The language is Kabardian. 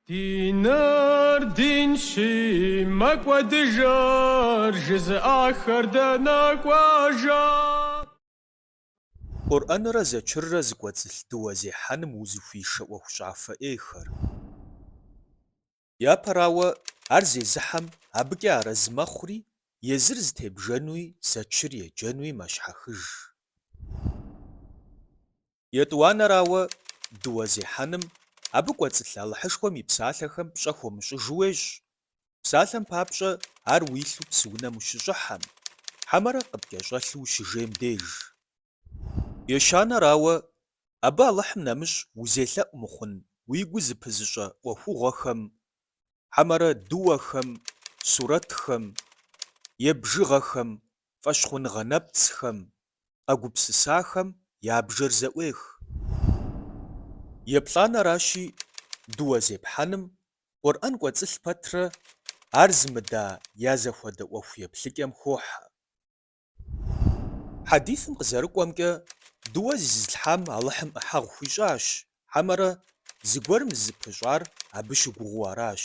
Диныр динщи, мэкӏуэдыжыр, жызыӏахэр дэнэ кӏуэжа? Къурӏэнрэ зэчыррэ зыкӏуэцӏылъ дыуэ зехьэным узыхуишэ ӏуэхущӏафэ ӏейхэр. Япэрауэ, ар зезыхьэм абыкӏэ арэзы мэхъури, езыр зытебжэнуи зэчыр еджэнуи мэщхьэхыж. Етӏуанэрауэ, дыуэ зехьэным абы кӏуэцӏылъ Алыхьышхуэм и псалъэхэм пщӏэ хуомыщӏыжу уещӏ. Псалъэм папщӏэ, ар уилъу псыунэм ущыщӏыхьэм, хьэмэрэ къыпкӏэщӏэлъу ущыжейм деж. Ещанэрауэ, абы Алыхьым нэмыщӏ узелъэӏу мыхъун уигу зыпызыщӏэ ӏуэхугъуэхэм, хьэмэрэ дыуэхэм, сурэтхэм е бжыгъэхэм, фӏэщхъуныгъэ нэпцӏхэм, къэгупсысахэм я бжэр зэӏуех. Еплӏанэращи, дыуэ зепхьэным Къурӏэн кӏуэцӏылъ пэтрэ ар зымыда я зэхуэдэ ӏуэху еплъыкӏэм хохьэ. Хьэдисым къызэрыкӏуэмкӏэ, дыуэ зезылъхьам Алыхьым ӏыхьэгъу хуищӏащ, хьэмэрэ зыгуэрым зызыпыщӏар абы щыгугъыу аращ.